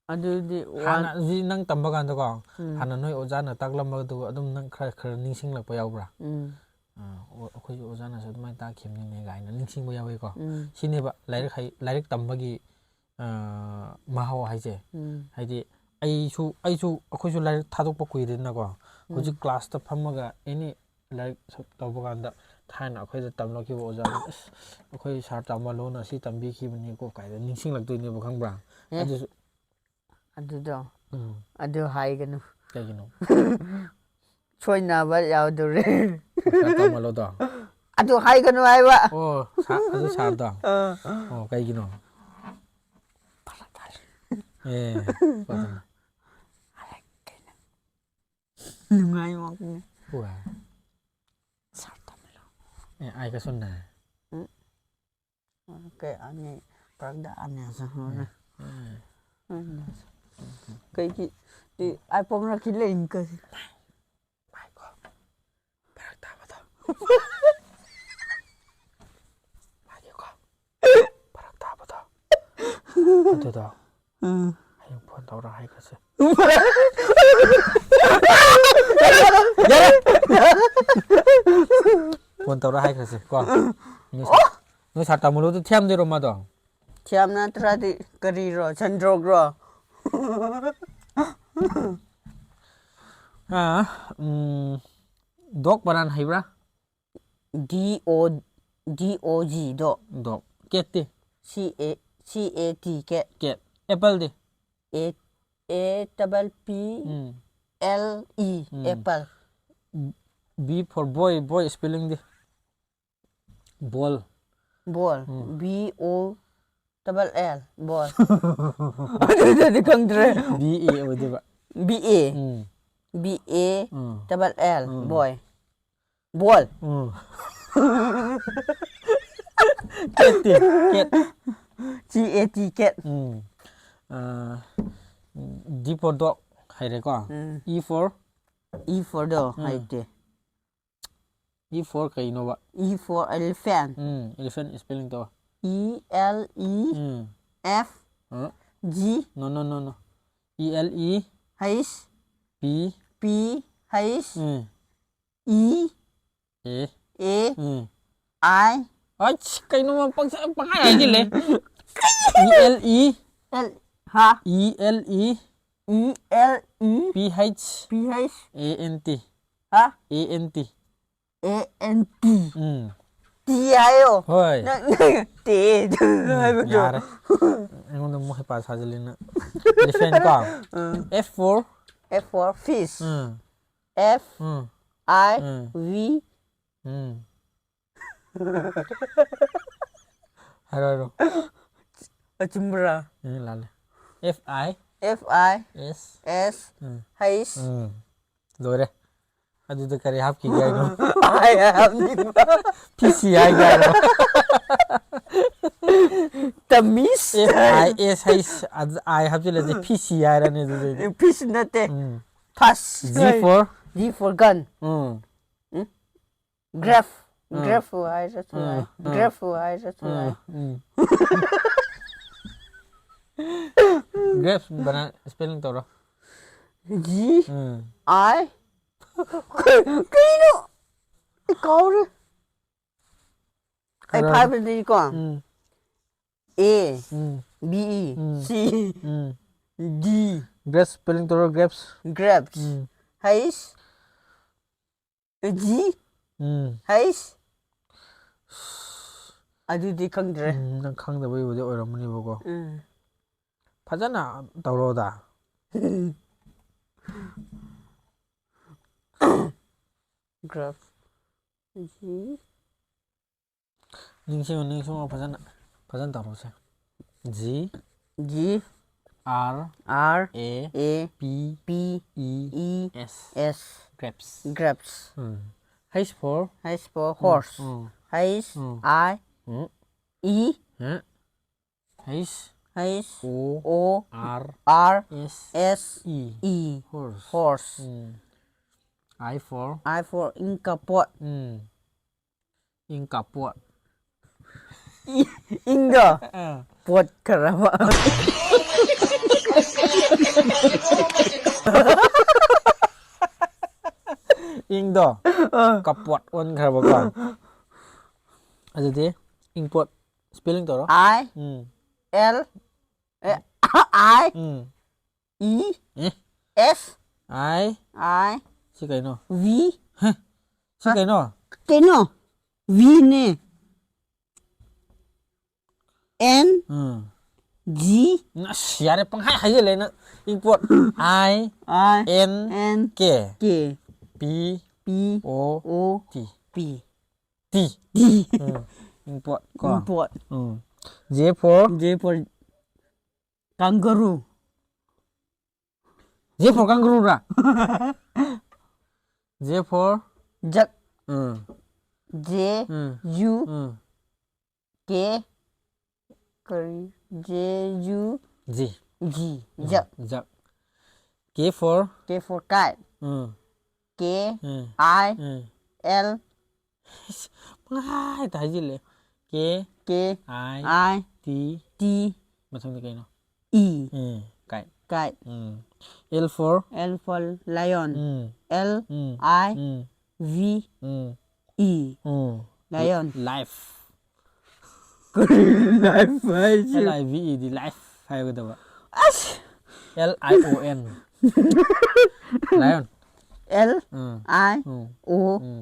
ꯑꯗꯨꯗꯤ one. ꯍꯥꯟꯅ, ꯍꯧꯖꯤꯛ ꯅꯪ ꯇꯝꯕ ꯀꯥꯟꯗꯀꯣ, ꯎꯝ. ꯍꯥꯟꯅ ꯅꯣꯏ ꯑꯣꯖꯥꯅ ꯇꯥꯛꯂꯝꯕꯗꯨ ꯑꯗꯨꯝ ꯅꯪ ꯈꯔ, ꯈꯔ ꯅꯤꯡꯁꯤꯡꯂꯛꯄ ꯌꯥꯎꯕ꯭ꯔꯥ? ꯎꯝ. ꯑꯥ, ꯑꯣ, ꯑꯩꯈꯣꯏꯁꯨ ꯑꯣꯖꯥꯅꯁꯨ ꯑꯗꯨꯃꯥꯏꯅ ꯇꯥꯛꯈꯤꯕꯅꯤꯅꯦ ꯀꯥꯏꯅ ꯅꯤꯡꯁꯤꯡꯕ ꯌꯥꯎꯋꯦꯀꯣ. ꯎꯝ. ꯁꯤꯅꯦꯕ ꯂꯥꯏꯔꯤꯛ ꯍꯩ-, ꯂꯥꯏꯔꯤꯛ ꯇꯝꯕꯒꯤ, ꯑꯥ, ꯃꯍꯥꯎ ꯍꯥꯏꯁꯦ. ꯎꯝ. ꯍꯥꯏꯗꯤ ꯑꯩꯁꯨ, ꯑꯩꯁꯨ, ꯑꯩꯈꯣꯏꯁꯨ ꯂꯥꯏꯔꯤꯛ ꯊꯥꯗꯣꯛꯄ ꯀꯨꯏꯔꯦꯗꯅꯀꯣ. ꯍꯧꯖꯤꯛ ꯎꯝ. ꯀ꯭ꯂꯥꯁꯇ ꯐꯝꯃꯒ ꯑꯦꯅꯤ ꯂꯥꯏꯔꯤꯛ ꯁ-, ꯇꯧꯕ ꯀꯥꯟꯗ ꯊꯥꯏꯅ ꯑꯩꯈꯣꯏꯗ ꯇꯝꯂꯛꯈꯤꯕ ꯑꯣꯖꯥꯅ, "ꯑꯁ, ꯑꯩꯈꯣꯏ ꯁꯥꯔ ꯇꯥꯃꯣꯂꯣꯅ ꯁꯤ ꯇꯝꯕꯤꯈꯤꯕꯅꯤꯀꯣ" ꯀꯥꯏꯅ ꯅꯤꯡꯁꯤꯡꯂꯛꯇꯣꯏꯅꯦꯕ, ꯈꯪꯕ꯭ꯔꯥ? ꯑꯦ. ꯑꯗꯨꯁꯨ ꯑꯗꯨꯗꯣ, ꯎꯝ. ꯑꯗꯨ ꯍꯥꯏꯒꯅꯨ꯫ ꯀꯩꯒꯤꯅꯣ? ꯁꯣꯏꯅꯕ ꯌꯥꯎꯗꯧꯔꯦ꯫ ꯁꯥꯔ ꯇꯥꯃꯣꯂꯣꯗꯣ? ꯑꯗꯨ ꯍꯥꯏꯒꯅꯨ ꯍꯥꯏꯕ꯫ ꯑꯣ, ꯁꯥ-, ꯑꯗꯨ ꯁꯥꯔꯗꯣ? ꯑꯥ. ꯑꯣ, ꯀꯩꯒꯤꯅꯣ? ꯑꯦ, ꯄꯣꯠꯇꯨꯅ. ꯅꯨꯡꯉꯥꯏ ꯃꯥꯡꯅꯦ꯫ ꯍꯣꯏ꯫ ꯑꯦ, ꯑꯥꯏ ꯀꯁꯨ ꯅꯥꯏ꯫ ꯎꯝ꯫ ꯀꯩ ꯑꯅꯤ ꯄꯔꯛꯗ ꯑꯅꯤ ꯁꯥ ꯍꯣꯔ꯫ ꯎꯝ꯫ ꯀꯩꯒꯤ ꯇꯤ ꯑꯥꯏ ꯄꯣꯝꯔꯛꯈꯤ ꯂꯩ ꯏꯪꯀꯁꯤ꯫ ꯃꯥꯏꯀꯣ꯫ ꯐꯔꯛ ꯇꯥꯕꯗꯣ꯫ ꯃꯥꯒꯤꯀꯣ꯫ ꯐꯔꯛ ꯇꯥꯕꯗꯣ꯫ ꯑꯗꯨꯗꯣ꯫ ꯎꯝ꯫ ꯍꯌꯦꯡ ꯐꯣꯟ ꯇꯧꯔ ꯍꯥꯏꯈ꯭ꯔꯁꯦ꯫ ꯌꯥꯔꯦ! ꯐꯣꯟ ꯇꯧꯔ ꯍꯥꯏꯈ꯭ꯔꯁꯦ ꯀꯣ꯫ ꯅꯣꯏ ꯁꯥ-, ꯅꯣꯏ ꯁꯥꯔ ꯇꯥꯃꯨꯂꯣꯗꯣ ꯊꯤꯌꯥꯝꯗꯣꯏꯔꯣ ꯃꯥꯗꯣ? ꯊꯤꯌꯥꯝ ꯅꯠꯇ꯭ꯔꯗꯤ ꯀꯔꯤꯔꯣ? ꯁꯟꯗ꯭ꯔꯣꯛꯔꯣ? ꯑꯥ, ꯎꯝ, ꯗꯣꯛ ꯕꯅꯥꯟ ꯍꯩꯕ꯭ꯔꯥ? D O, D O G ꯗꯣ꯫ ꯗꯣꯛ꯫ ꯀꯦꯠꯇꯤ? C A, C A T, cat. Cat. ꯑꯦꯄꯜꯗꯤ? A, A double P um. L E, um. apple. B for boy, boy spellingꯗꯤ? Ball. Ball. Um. B O double L, ball. ꯑꯗꯨꯗꯗꯤ ꯈꯪꯗ꯭ꯔꯦ꯫ B A ꯑꯣꯏꯗꯣꯏꯕ꯫ B A. Um. B A um. double L, um. boy. Ball. Um. ꯀꯦꯠꯇꯤ? Cat. C A T, cat. Um. Ah, D for dog ꯍꯩꯔꯦꯀꯣ? Um. E for? E for ꯗꯣ ꯎꯝ꯫ ꯍꯩꯇꯦ꯫ E for ꯀꯩꯅꯣꯕ? E for elephant. Um, elephant spelling ꯇꯧ꯫ E L E ꯎꯝ꯫ F ꯑ? G No, no, no, no. E L E H P P H um. E A A um. I. ꯑꯁ, ꯀꯩꯅꯣ ꯄꯪꯁꯥ-, ꯄꯪꯍꯥꯏ ꯍꯥꯏꯖꯤꯜꯂꯦ꯫ E L E L, ꯍꯥ? E L E E L E P H P H, A N T. ꯍꯥ? A N T. A N T. Um. T ꯍꯥꯏꯌꯣ꯫ ꯍꯣꯏ꯫ ꯅꯪ, ꯅꯪ T ꯎꯝ, ꯍꯥꯏꯕꯗꯣ꯫ ꯌꯥꯔꯦ꯫ ꯑꯩꯉꯣꯟꯗ ꯑꯃꯨꯛ ꯍꯩꯄꯥ ꯁꯥꯖꯤꯜꯂꯤꯅ꯫ Elephant ꯀꯣ꯫ ꯎꯝ꯫ F for? F for fish. Um. F um. I um. V. ꯎꯝ꯫ ꯍꯥꯏꯔꯣ, ꯍꯥꯏꯔꯣ꯫ ꯑꯆꯨꯝꯕꯔꯥ? ꯎꯝ, ꯂꯥꯜꯂꯦ꯫ F I F I S. S um. H. ꯎꯝ꯫ ꯂꯣꯏꯔꯦ꯫ ꯑꯗꯨꯗ ꯀꯔꯤ ꯍꯥꯞꯈꯤꯒꯦ ꯍꯥꯏꯅꯣ? ꯑꯥꯏ ꯍꯥꯞꯅꯤꯡꯕ꯫ ꯄꯤ ꯁꯤ ꯍꯥꯏꯒꯦ ꯍꯥꯏꯅꯣ? ꯇꯃꯤꯁ꯫ ꯑꯦꯐ ꯑꯥꯏ ꯑꯦꯁ ꯍꯩꯁ ꯑꯥꯏ ꯍꯥꯞꯆꯤꯜꯂꯗꯤ ꯄꯤ ꯁꯤ ꯍꯥꯏꯔꯅꯤ ꯑꯗꯨꯗꯩꯗꯤ꯫ ꯄꯤꯁ ꯅꯠꯇꯦ꯫ ꯎꯝ. ꯐꯥꯁ꯫ G for? G for gun꯫ Um. Graph꯫ Um. Graph ꯍꯥꯏꯔꯁꯨ ꯌꯥꯏ꯫ ꯎꯝ, ꯎꯝ. Graph ꯍꯥꯏꯔꯁꯨ ꯌꯥꯏ꯫ ꯎꯝ. ꯎꯝ. Grapes ꯕꯅꯥ spelling ꯇꯧꯔꯣ. G um. I꯫ ꯀꯩꯅꯣ? ꯑꯩ ꯀꯥꯎꯔꯦ꯫ ꯑꯩ ꯍꯥꯏꯔꯣ. ꯐꯥꯏꯚꯇꯗꯤꯀꯣ꯫ ꯎꯝ. A um. B E um. C um. D꯫ Grapes spelling ꯇꯧꯔꯣ, grapes. Grapes꯫ ꯎꯝ. H G ꯎꯝ. H꯫ ꯑꯗꯨꯗꯤ ꯈꯪꯗ꯭ꯔꯦ꯫ ꯎꯝ, ꯅꯪ ꯈꯪꯗꯕꯒꯤꯕꯨꯗꯤ ꯑꯣꯏꯔꯝꯃꯅꯦꯕꯀꯣ. ꯎꯝ꯫ ꯐꯖꯅ ꯇꯧꯔꯣꯗ. Graph꯫ G ꯅꯤꯡꯁꯤꯡꯉꯣ, ꯅꯤꯡꯁꯤꯡꯉꯣ, ꯐꯖꯅ, ꯐꯖꯅ ꯇꯧꯔꯣꯁꯦ. G G R R A A P P E E S. S꯫ Grapes. Grapes꯫ Um. H for? H for horse꯫ Um. H um. I um. E ꯍꯦ? H H O O R R S S E. E꯫ Horse. Horse꯫ Um. I for? I for ink pot꯫ Um. Ink pot. ꯏꯪꯗꯣ ꯑꯥ. ꯄꯣꯠ ꯈꯔꯕ꯫ Inkꯗꯣ ꯀꯄꯣꯠ ꯑꯣꯟꯈ꯭ꯔꯕꯀꯣ. ꯑꯗꯨꯗꯤ ink pot spelling ꯇꯧꯔꯣ. I um. L A, I um. E A. S I. I ꯁꯤ ꯀꯩꯅꯣ? V꯫ ꯁꯤ ꯀꯩꯅꯣ? ꯀꯩꯅꯣ? Vꯅꯦ꯫ N ꯎꯝ. G ꯑꯁ, ꯌꯥꯔꯦ, ꯄꯪꯍꯥꯏ ꯍꯥꯏꯖꯤꯜꯂꯦ ꯅꯪ. Ink pot. I I N N K. K P P O O T. P T. T꯫ Um. Ink pot ꯀꯣ. Ink pot꯫ Um. J for? J for kangaroo꯫ J for kangaroo ꯔꯥ? J for ꯖꯛ um J um U um K ꯀꯔꯤ J U G G ꯖꯛ ꯖꯛ K for K for kite um K um I um L ꯄꯪꯍꯥꯏ ꯍꯦꯛꯇ ꯍꯥꯏꯖꯤꯜꯂꯦ K K I I T T ꯃꯊꯪꯗ ꯀꯩꯅꯣ E um kite kite um L for L for lion um L um I um V um E um lion life ꯀꯔꯤ life ꯍꯥꯏꯁꯤ L I V E D life ꯍꯥꯏꯒꯗꯕ ꯑꯁ L I O N lion L um I um O um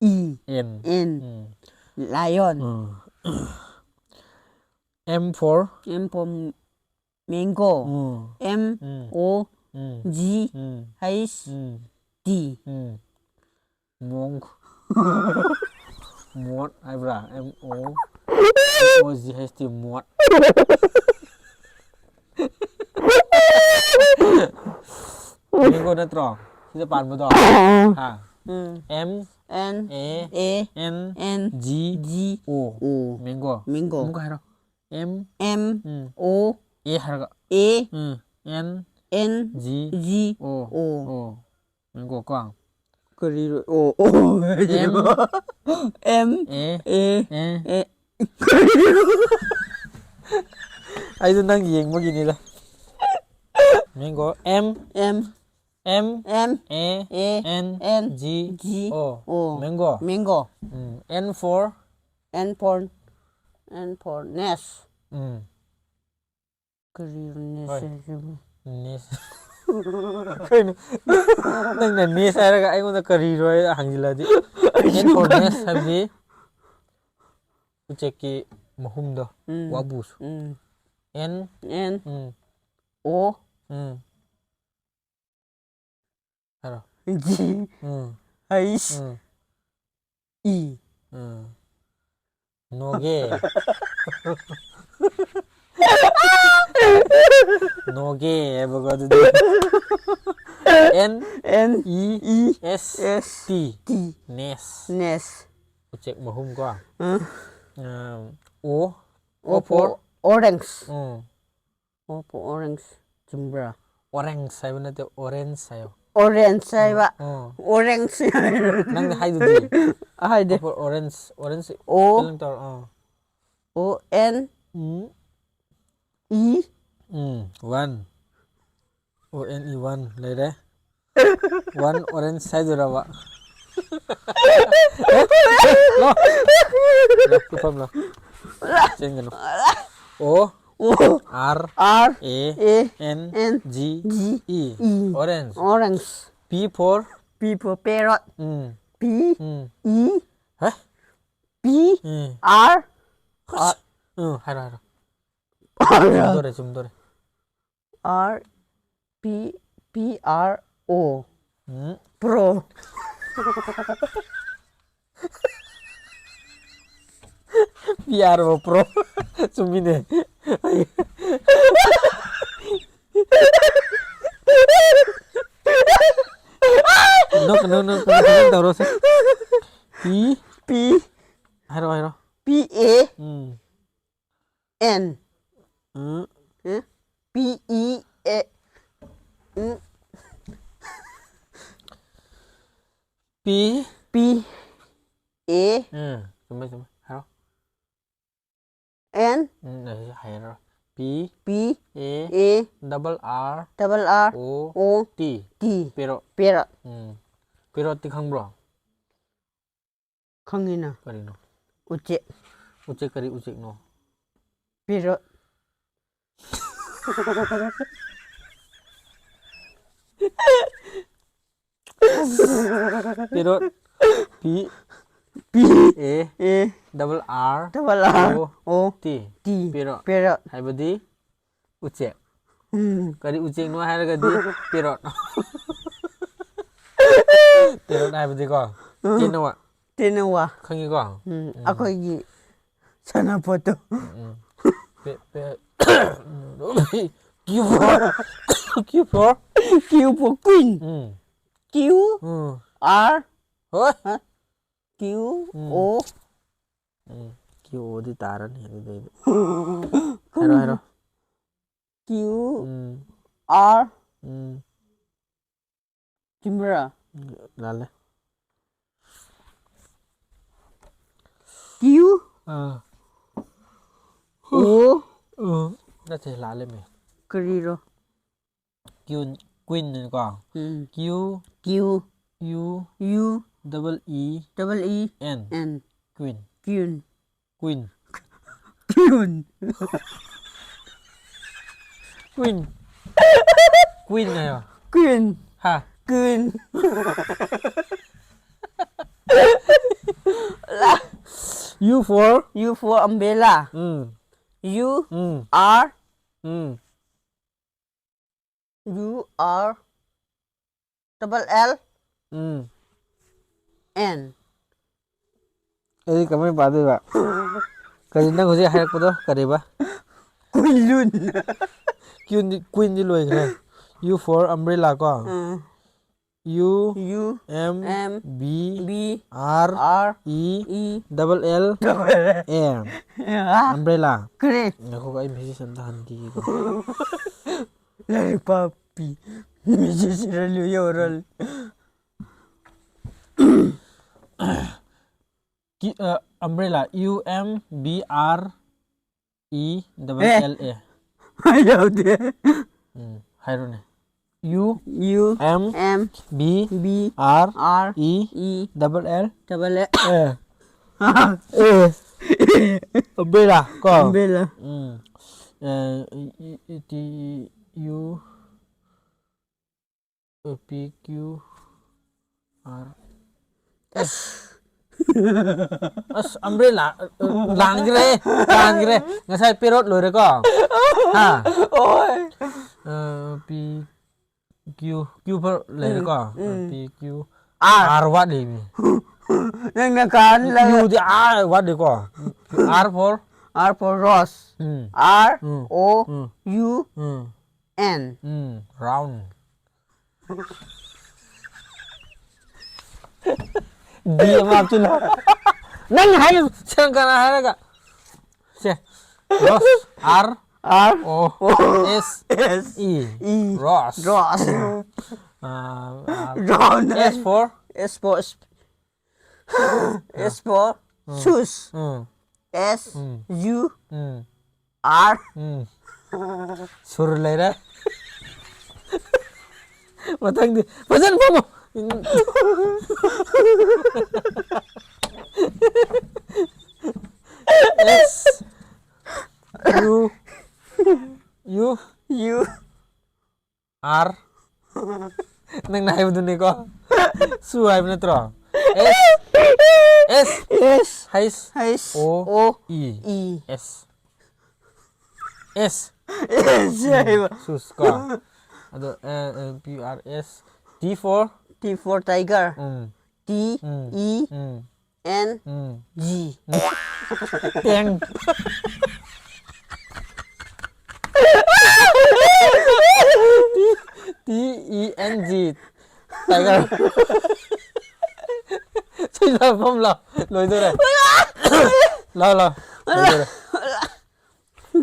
E N N um lion um M for M for mango um M um O um G um H um T ꯎꯝ ꯃꯣꯡ ꯃꯣꯠ ꯍꯥꯏꯕ꯭ꯔꯥ M O O G H T ꯃꯣꯠ ꯃꯦꯡꯒꯣ ꯅꯠꯇ꯭ꯔꯣ ꯁꯤꯗ ꯄꯥꯟꯕꯗꯣ ꯍꯥ ꯎꯝ M N A A N N G G O O mango mango ꯑꯃꯨꯛꯀ ꯍꯥꯏꯔꯣ M M um O A ꯍꯥꯏꯔꯒ A um N N G G O O O mango ꯀꯣ ꯀꯔꯤꯔꯣ ꯑꯣ ꯑꯣ M M A A A A ꯑꯩꯁꯨ ꯅꯪ ꯌꯦꯡꯕꯒꯤꯅꯤꯗ mango M M M M A A N N G G O O mango mango um N for N for N for nest ꯎꯝ ꯀꯔꯤꯔꯣ ꯍꯣꯏ꯫ nest ꯍꯥꯏꯁꯤꯕꯨ Nest ꯀꯩꯅꯣ ꯅꯪꯅ nest ꯍꯥꯏꯔꯒ ꯑꯩꯉꯣꯟꯗ ꯀꯔꯤꯔꯣ ꯍꯥꯏ ꯍꯪꯖꯤꯜꯂꯗꯤ N for nest ꯍꯥꯏꯕꯗꯤ ꯎꯆꯦꯛꯀꯤ ꯃꯍꯨꯝꯗꯣ ꯎꯝ ꯋꯥꯕꯨꯁꯨ ꯎꯝ N N ꯎꯝ O ꯎꯝ ꯍꯥꯏꯔꯣ G ꯎꯝ H ꯎꯝ E ꯎꯝ ꯅꯣꯒꯦ ꯅꯣꯒꯦ ꯍꯥꯏꯕꯀꯣ ꯑꯗꯨꯗꯤ N N E E S S T. T. Nest. Nest. Ucek mahum ko. Uh, Um, o. O O for for orange. Mm. O for orange. ꯆꯨꯝꯕ꯭ꯔꯥ? Orange ꯍꯥꯏꯕ ꯅꯠꯇꯦ, orange ꯍꯥꯏꯌꯣ. Orange ꯍꯥꯏꯕ. ꯑꯣ. Orange. ꯅꯪꯗꯤ ꯍꯥꯏꯗꯨꯗꯤ. ꯍꯥꯏꯗꯦ. O for orange. Orange O. Spelling ꯇꯧꯔꯣ. ꯑꯥ. O N ꯎꯝ. E. ꯎꯝ. One. O N E one ꯂꯩꯔꯦ. One orange ꯍꯥꯏꯗꯣꯏꯔꯕ? Low. Low, ꯇꯨꯐꯝ low. ꯆꯦꯟꯒꯅꯨ. O O R R A A N N G G E. E. Orange. Orange. P for P for parrot. Mm. P Mm. E Huh? P Mm. R ꯎꯝ, ꯍꯥꯏꯔꯣ, ꯍꯥꯏꯔꯣ. R ꯆꯨꯝꯗꯣꯔꯦ, ꯆꯨꯝꯗꯣꯔꯦ. R P P R O. ꯎꯝ. Pro. P R O pro. ꯆꯨꯝꯃꯤꯅꯦ. ꯅꯣꯛ, ꯅꯣꯛ, ꯅꯣꯛ, ꯅꯣꯛ, ꯐꯖꯅ ꯇꯧꯔꯣꯁꯦ. P. P ꯍꯥꯏꯔꯣ, ꯍꯥꯏꯔꯣ. P A um. N. Um. Eh? P E A. Mm. P. P A ꯎꯝ. ꯆꯨꯝꯃꯦ, ꯆꯨꯝꯃꯦ. ꯍꯥꯏꯔꯣ. N ꯎꯝ, ꯑꯩ ꯍꯥꯏꯔꯔꯣꯏ. P P A A double R double R O O T. T. Parrot. Parrot. Um. Parrot T ꯈꯪꯕ꯭ꯔꯣ? ꯈꯪꯉꯤꯅ. ꯀꯔꯤꯅꯣ? ꯎꯆꯦꯛ. ꯎꯆꯦꯛ ꯀꯔꯤ ꯎꯆꯦꯛꯅꯣ? Parrot. Parrot. P P A A double R double R O O T. T. Parrot. Parrot. ꯍꯥꯏꯕꯗꯤ ꯎꯆꯦꯛ. ꯎꯝ. ꯀꯔꯤ ꯎꯆꯦꯛꯅꯣ ꯍꯥꯏꯔꯒꯗꯤ parrot. Parrot ꯍꯥꯏꯕꯗꯤꯀꯣ, ꯇꯦꯅꯋꯥ. ꯇꯦꯅꯋꯥ. ꯈꯪꯉꯤꯀꯣ? ꯎꯝ. ꯑꯩꯈꯣꯏꯒꯤ ꯁꯥꯟꯅꯄꯣꯠꯇꯣ. ꯎꯝ. ꯄꯦ-, ꯄꯦ-, ꯀꯤꯕ꯭ꯔꯣ? Q for? Q for queen. Um Q um R ꯍꯣꯏ Q ꯎꯝ꯫ O ꯎꯝ Q O ꯗꯤ ꯇꯥꯔꯅꯤ ꯑꯗꯨꯗꯩꯗꯤ꯫ ꯍꯥꯏꯔꯣ ꯍꯥꯏꯔꯣ꯫ Q ꯎꯝ R ꯎꯝ ꯆꯨꯝꯕ꯭ꯔꯥ? ꯂꯥꯜꯂꯦ꯫ Q ꯑꯥ O ꯎꯝ ꯅꯠꯇꯦ ꯂꯥꯜꯂꯦꯃꯦ꯫ ꯀꯔꯤꯔꯣ? Queen Queen ꯅꯤꯀꯣ꯫ ꯎꯝ Q Q U U double E double E N N Queen Queen Queen Queen Queen Queen ꯍꯥꯏꯌꯣ꯫ Queen ꯍꯥ Queen U for U for umbrella. Um U um R um U R double L um N. ꯑꯩꯗꯤ ꯀꯃꯥꯏꯅ ꯄꯥꯗꯣꯏꯕ? ꯀꯔꯤ ꯅꯪ ꯍꯧꯖꯤꯛ ꯍꯥꯏꯔꯛꯄꯗꯣ ꯀꯔꯤꯕ? ꯀꯨꯏꯂꯨꯟ. Queen ꯗꯤ Queen ꯗꯤ ꯂꯣꯏꯈ꯭ꯔꯦ꯫ U for umbrella ꯀꯣ꯫ ꯑꯥ. U U M M B B R R E E double L double L. A Ah, umbrella. Correct. ꯉꯥꯏꯈꯣꯀꯣ ꯑꯩ message ꯑꯝꯇ ꯍꯟꯈꯤꯒꯦꯀꯣ꯫ ꯂꯥꯏꯔꯤꯛ ꯄꯥꯄꯤ. Message ꯏꯔꯜꯂꯨ ꯌꯧꯔꯜ. Ki- ꯑ, umbrella U M B R E double L A. ꯌꯥꯎꯗꯦ. ꯎꯝ, ꯍꯥꯏꯔꯣꯅꯦ꯫ U U M M B B R R E E double L double L. A. A. Umbrella ꯀꯣ. Umbrella. ꯎꯝ. ꯑ, E- E- E- T- U P Q R. ꯑꯁ, umbrella, ꯑ, ꯂꯥꯟꯈ꯭ꯔꯦ, ꯂꯥꯟꯈ꯭ꯔꯦ꯫ ꯉꯁꯥꯏ parrot ꯂꯣꯏꯔꯦꯀꯣ? ꯍꯥ? ꯍꯣꯏ. ꯑ, P Q, Q for ꯂꯩꯔꯦꯀꯣ? ꯎꯝ. P Q R. R ꯋꯥꯠꯂꯤꯃꯤ꯫ ꯅꯪꯅ ꯀꯥꯍꯜꯂꯒ. U D R ꯋꯥꯠꯂꯤꯀꯣ? R for? R for rose. Um. R um. O um. U um. N. Um, round. D ꯑꯃ ꯍꯥꯞꯆꯤꯜꯂꯣ. ꯅꯪ ꯍꯥꯏ ꯁꯦꯔꯪ ꯀꯅꯥ ꯍꯥꯏꯔꯒ? ꯁꯦ, rose, R, R. O, O. S, S. E. E. Rose. Rose. Uh, uh, Round. S for S for S. S for shoes. Um, S um. U um, R. ꯎꯝ. ꯁꯨꯔ ꯂꯩꯔꯦ. ꯃꯊꯪꯗꯤ ꯐꯖꯅ ꯐꯝꯃꯣ. S U U U. R. ꯅꯪꯅ ꯍꯥꯏꯕꯗꯨꯅꯤꯀꯣ. ꯁꯨ ꯍꯥꯏꯕ ꯅꯠꯇ꯭ꯔꯣ? S S S. H H. O O. E. E. S. S. S ꯍꯥꯏꯕ. Shoes ꯀꯣ. ꯑꯗꯣ, uh, uh, P R S. T for? T for tiger. Um, T um, E um, N um. G. Tank. T E N G. Tiger. ꯁꯤ ꯂꯥꯛꯐꯝ ꯂꯥꯛ ꯂꯣꯏꯗꯣꯔꯦ. ꯂꯥꯛ ꯂꯥꯛ ꯂꯣꯏꯗꯣꯔꯦ.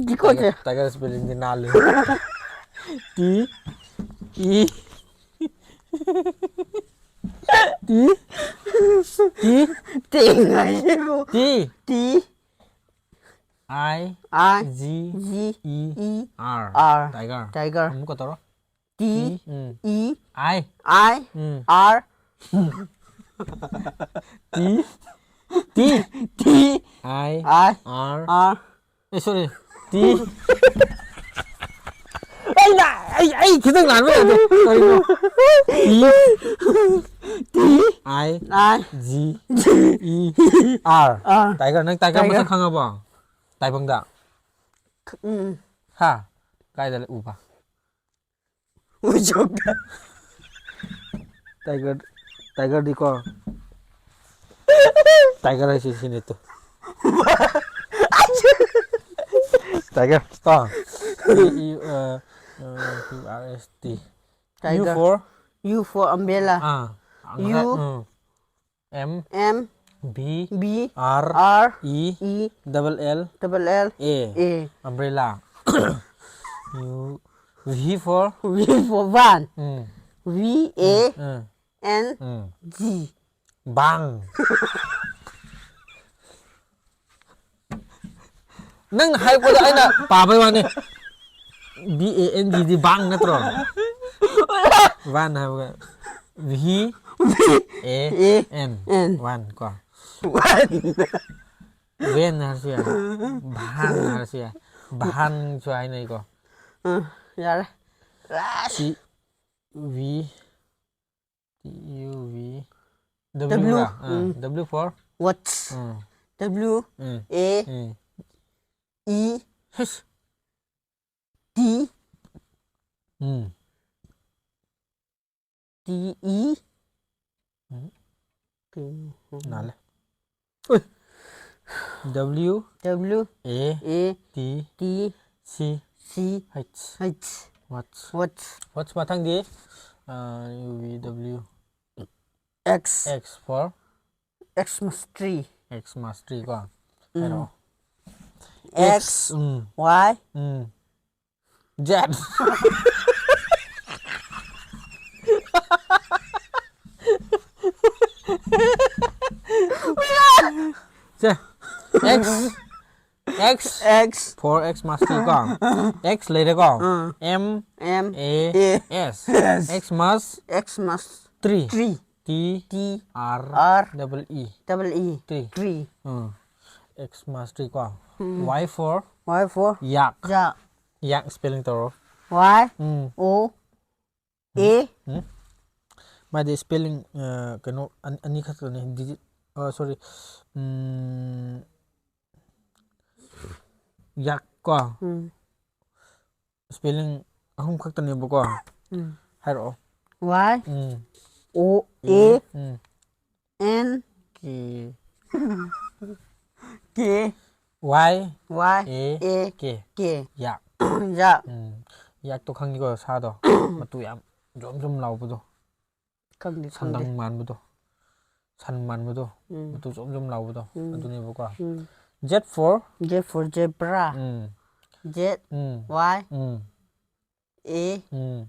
ꯗꯤꯀꯣꯠꯁꯦ. Tiger spellingꯗꯤ ꯅꯥꯜꯂꯤ. T E T T ꯇꯦꯡ ꯍꯥꯏꯁꯤꯕꯨ. T T I I G G E E R. R. Tiger. Tiger. ꯑꯃꯨꯛꯀ ꯇꯧꯔꯣ. T um. E I. I um. R. T T T I I R. R. Eh, sorry. T. ꯑꯩꯅ ꯑꯩ ꯑꯩ ꯈꯤꯇꯪ ꯂꯥꯟꯕ ꯌꯥꯗꯦ. ꯀꯔꯤꯅꯣ? T T I I G E R. R. Tiger, ꯅꯪ tiger Tiger. ꯃꯁꯛ ꯈꯪꯉꯕꯣ? ꯇꯥꯏꯕꯪꯗ. ꯎꯝ. ꯍꯥ? ꯀꯥꯏꯗ ꯂꯩ ꯎꯕ? ꯎꯖꯣꯛꯇ. Tiger, tigerꯗꯤꯀꯣ. Tiger ꯍꯥꯏꯁꯤ ꯁꯤꯅꯤ ꯇꯨ. Tiger ꯀꯣ. T E, uh, Uh, U R S T. U Tiger. for U for umbrella. Ah. U. Mm. M M B B R R E E double L double L A. A. Umbrella. U V for V for van. Mm. V A Mm. N Mm. G. Bang. ꯅꯪꯅ ꯍꯥꯏꯔꯛꯄꯗ ꯑꯩꯅ ꯄꯥꯕꯩ ꯋꯥꯅꯤ꯫ B A N G ꯗꯤ ꯕꯥꯡ ꯅꯠꯇ꯭ꯔꯣ? ꯕꯥꯟ ꯍꯥꯏꯕꯒ V A N N. Ban ꯀꯣ꯫ Van. ꯚꯦꯟ ꯍꯥꯏꯔꯁꯨ ꯌꯥꯏ꯫ ꯚꯥꯟ ꯍꯥꯏꯔꯁꯨ ꯌꯥꯏ꯫ ꯚꯥꯟꯁꯨ ꯍꯥꯏꯅꯩꯀꯣ꯫ ꯎꯝ, ꯌꯥꯔꯦ꯫ T V T U V W W, ꯔꯥ? ꯑꯥ, ꯎꯝ. W for Watch. Um, W um, A um. E hiss. T um. T E. ꯎꯝ. ꯎꯝ. ꯅꯥꯜꯂꯦ꯫ ꯎꯏ. W W A A T T C C H. H. Watch. Watch. Watch ꯃꯊꯪꯗꯤ, ꯑꯥ, U V W. X. X for Xmas three. Xmas three ꯀꯣ. ꯎꯝ. ꯍꯥꯏꯔꯛꯑꯣ. X um. Y um. Z. Say. X. X X for Xmas three ꯀꯣ. X ꯂꯩꯔꯦꯀꯣ. ꯑꯥ. M M A A S. S. Xmas Xmas three. three. T T R R double E. Double E. Three. Three. Um. Xmas three ꯀꯣ. ꯎꯝ. Y for Y for yak. Yak. Yak spelling ꯇꯧꯔꯣ. Y um. O A. ꯎꯝ. ꯃꯥꯗꯤ spelling, ꯑ, ꯀꯩꯅꯣ ꯑꯅꯤ, ꯑꯅꯤ ꯈꯛꯇꯅꯤ. Digit, ꯑ, sorry. ꯎꯝ. Yak ꯀꯣ. ꯎꯝ. Spelling ꯑꯍꯨꯝ ꯈꯛꯇꯅꯦꯕꯀꯣ. ꯎꯝ. ꯍꯥꯏꯔꯛꯑꯣ. Y um. O A um. N K. K Y Y A A K. K. Yak. Yak. ꯎꯝ. ꯌꯥꯛꯇꯣ ꯈꯪꯉꯤꯀꯣ, ꯁꯥꯗꯣ? ꯃꯇꯨ ꯌꯥꯝ ꯖꯣꯝ ꯖꯣꯝ ꯂꯥꯎꯕꯗꯣ꯫ ꯈꯪꯗꯦ, ꯈꯪꯗꯦ꯫ ꯁꯟꯗꯪ ꯃꯥꯟꯕꯗꯣ꯫ ꯁꯟ ꯃꯥꯟꯕꯗꯣ꯫ ꯎꯝ, ꯃꯇꯨ ꯖꯣꯝ ꯖꯣꯝ ꯂꯥꯎꯕꯗꯣ꯫ ꯎꯝ, ꯑꯗꯨꯅꯦꯕꯀꯣ꯫ ꯎꯝ꯫ Z for? Z for zebra. Um, Z, um, Y, um, A, ꯎꯝ꯫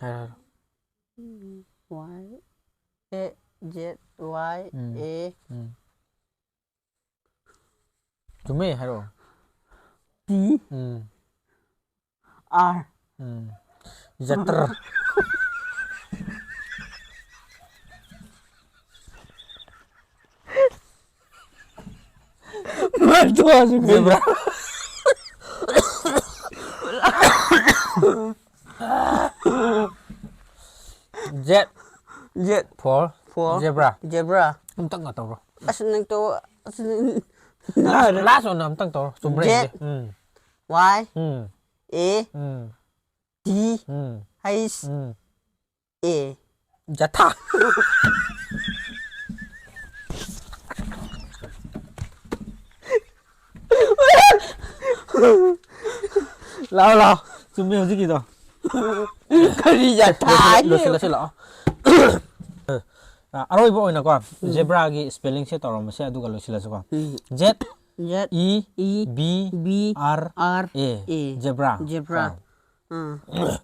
ꯍꯥꯏꯔꯣ, ꯍꯥꯏꯔꯣ꯫ Y, A, Z, Y, um, A, ꯎꯝ꯫ ꯆꯨꯝꯃꯦ, ꯍꯥꯏꯔꯛꯑꯣ꯫ T, ꯎꯝ, R. ꯎꯝ꯫ ꯖꯇ꯭ꯔ꯫ ꯃꯇꯨ ꯑꯁꯨꯛ Zebra꯫ Z Z for for zebra꯫ Zebra. ꯑꯝꯇꯪꯒ ꯇꯧꯔꯣ꯫ ꯑꯁ, ꯅꯪ ꯇꯧ, ꯑꯁ, ꯅꯪ Last, last ꯑꯣꯏꯅ ꯑꯝꯇꯪ ꯇꯧꯔꯣ꯫ ꯆꯨꯝꯕ꯭ꯔꯥ Z. ꯌꯦꯡꯒꯦ꯫ ꯎꯝ꯫ Y, um. A, um. T, um. H, um. A. ꯖꯊꯥ꯫ ꯂꯥꯛꯑꯣ, ꯂꯥꯛꯑꯣ꯫ ꯆꯨꯝꯃꯦ ꯍꯧꯖꯤꯛꯀꯤꯗꯣ꯫ ꯀꯔꯤ ꯖꯊꯥ ꯂꯣꯏꯁꯤꯜꯂ-, ꯍꯥꯏꯅꯣ? ꯂꯣꯏꯁꯤꯜꯂꯁꯤ ꯂꯥꯛꯑꯣ꯫ ꯑ, ꯑꯔꯣꯏꯕ ꯑꯣꯏꯅꯀꯣ, zebraꯒꯤ spellingꯁꯦ ꯇꯧꯔꯝꯃꯁꯦ, ꯑꯗꯨꯒ ꯂꯣꯏꯁꯤꯜꯂꯁꯤꯀꯣ꯫ ꯎꯝ. Z Z, E E, B B, R R, A꯫ A. Zebra. Zebra. ꯀꯣ꯫ ꯑꯥ.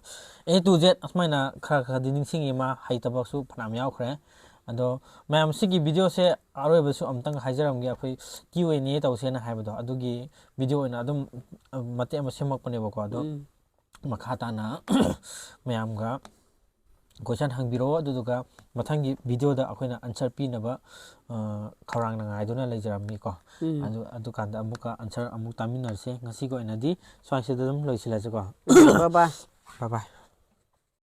A to Z ꯑꯁꯨꯃꯥꯏꯅ ꯈꯔ ꯈꯔꯗꯤ ꯅꯤꯡꯁꯤꯡꯉꯤ, ꯃꯥ ꯍꯩꯇꯕꯁꯨ ꯐꯅꯌꯥꯝ ꯌꯥꯎꯈ꯭ꯔꯦ꯫ ꯑꯗꯣ ꯃꯌꯥꯝ, ꯁꯤꯒꯤ videoꯁꯦ ꯑꯔꯣꯏꯕꯁꯨ ꯑꯝꯇꯪ ꯍꯥꯏꯖꯔꯝꯒꯦ, ꯑꯩꯈꯣꯏ Q and A ꯇꯧꯁꯦꯅ ꯍꯥꯏꯕꯗꯣ, ꯑꯗꯨꯒꯤ video ꯑꯣꯏꯅ ꯑꯗꯨꯝ, ꯑ, ꯃꯇꯦꯛ ꯑꯃ ꯁꯦꯝꯃꯛꯄꯅꯦꯕꯀꯣ꯫ ꯑꯗꯣ ꯎꯝ. ꯃꯈꯥ ꯇꯥꯅ ꯃꯌꯥꯝꯒ question ꯍꯪꯕꯤꯔꯛꯑꯣ, ꯑꯗꯨꯗꯨꯒ ꯃꯊꯪꯒꯤ videoꯗ ꯑꯩꯈꯣꯏꯅ answer ꯄꯤꯅꯕ, ꯑ, ꯈꯧꯔꯥꯡꯅ ꯉꯥꯏꯗꯨꯅ ꯂꯩꯖꯔꯝꯃꯤꯀꯣ꯫ ꯎꯝ. ꯑꯗꯨ, ꯑꯗꯨꯀꯥꯟꯗ ꯑꯃꯨꯛꯀ answer ꯑꯃꯨꯛ ꯇꯥꯃꯤꯟꯅꯔꯁꯦ꯫ ꯉꯁꯤꯒꯤ ꯑꯣꯏꯅꯗꯤ ꯁ꯭ꯋꯥꯏꯁꯤꯗ ꯑꯗꯨꯝ ꯂꯣꯏꯁꯤꯜꯂꯁꯤꯀꯣ꯫ ꯎꯝ, bye bye. Bye bye꯫